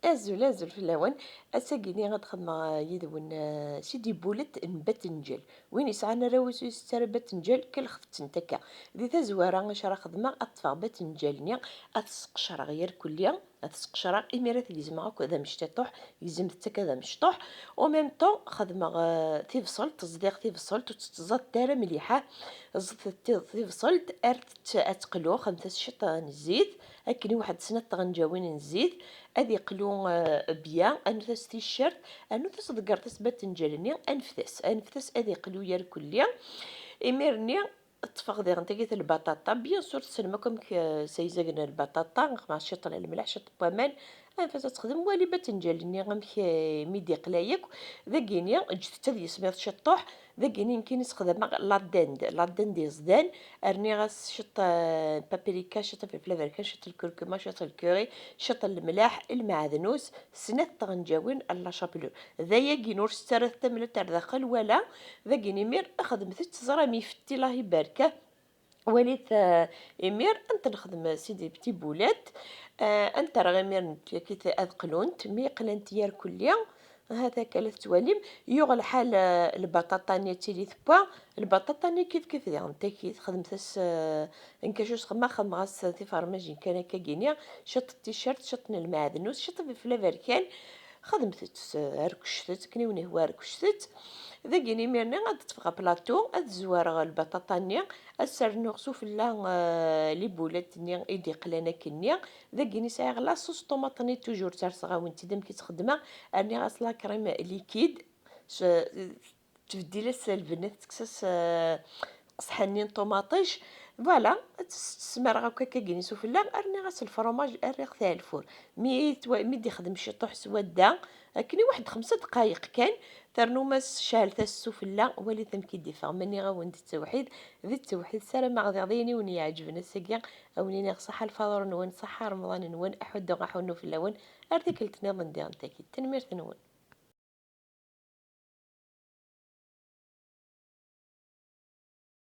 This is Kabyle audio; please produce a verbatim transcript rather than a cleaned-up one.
Azul, azul fell-awen. Ass-agi-ni ad xedmeɣ, eh, yid-wen, eh, s idibulet n batenǧal. Win yesɛan arraw-is ur isett ara batenǧal, kelxet-tent akka. Di tazwara, acu ara xedmeɣ? Ad ṭṭfeɣ batenǧal-nni, ad t-sqecreɣ yerkulli, ad t-sqecreɣ, imir ad t-gezmeɣ akk d amectiṭuḥ, gezmet-t akka d amecṭuḥ. Au même temps, xedmeɣ, eh, tibṣelt, ẓdiɣ tibṣelt, ur tt-teẓẓaḍ ara mliḥ, ẓḍet ti-, tibṣelt, ar tett-, ad teqlu, xedmet-as ciṭ n zzit, akken i waḥed snat tɣenǧawin n zzit, ad iqlu, eh, bya, anut-as ticcert, anut-as ḍeggret-as batenǧal-nni, anfet-as, anfet-as ad iqlu yerkulli. Imir-nni, ṭṭfeɣ diɣen tagi lbaṭaṭa, bien sûr tessnem akk amek, eh, sayzagen lbaṭaṭa, nxedmeɣ ciṭ n lemleḥ, ciṭ n waman, anef-as ad texdem, wali batenǧal-nni amek, eh, mi d-iqla yakk, dagini, ǧǧet-t ad yismiḍ ciṭuḥ, dagini nekkini sexdameɣ la dinde, la dinde iẓdan, rniɣ-as ciṭ, eh, paprika, ciṭ n filfel aberkan, ciṭ n lkurkuma, ciṭ n lkuri, ciṭ n lemleḥ, lmeɛdnus, snat tɣenǧawin n la chapelure. D ayagi ur s-ttarrat tamellalt ar daxel wala, dagini imir xedmet-tt, teẓram ifetti lahi barka. Walit, eh, imir, anta nexdem sidi tibulat, eh, anta ara imir nekkit ad qlunt, mi qlant yerkulli, ahat akka la tettwalim, yuɣ lḥal, eh, lbaṭaṭa-nni ad tili tewwa, lbaṭaṭa-nni kif kif diɣen takit, xedmet-as, eh, nkac usxemma, xedmeɣ-as tifermajin kan akka gini, ciṭ n ticcert, ciṭ n lmeɛdnus, ciṭ n ifel aberkan, xedmet-tt, eh, rkectet, akken i wen-ihwa rkectet. Dagini imir-nni ad ṭṭfeɣ aplaṭu, ad zwareɣ lbaṭaṭa-nni, ad s-rnuɣ sufella, eh, libulat-nni i d-iqlan akkenni. Dagini sɛiɣ la sauce tomate-nni, toujours ttarseɣ-awen-tt-id amek i tt-xeddmeɣ, rniɣ-as la crème liquide, s-, tbeddil-as lbenna, tekkes-as, eh, qesḥa-nni n ṭumaṭic. Voilà, ad tt-smerɣ akk akka gini sufella, rniɣ-as lefromaj, rriɣ-t ar lfur. Mi twa-, mi d-ixdem ciṭuḥ s wadda, akken i waḥed xemsa dqayeq kan, ternum-as cɛlet-as sufella, walit amek i d-iffeɣ. Ma nniɣ-awen d ttewḥid, d ttewḥid, ssarameɣ diɣ d ayen i wen-iɛeǧben ass-agi, a wen-iniɣ ṣaḥa lfaḍur-nwen, ṣaḥa remḍan-nwen, aḥuddu aḥunnu fell-awen, ar tikkelt nniḍen diɣen takit. Tanemmirt-nwen.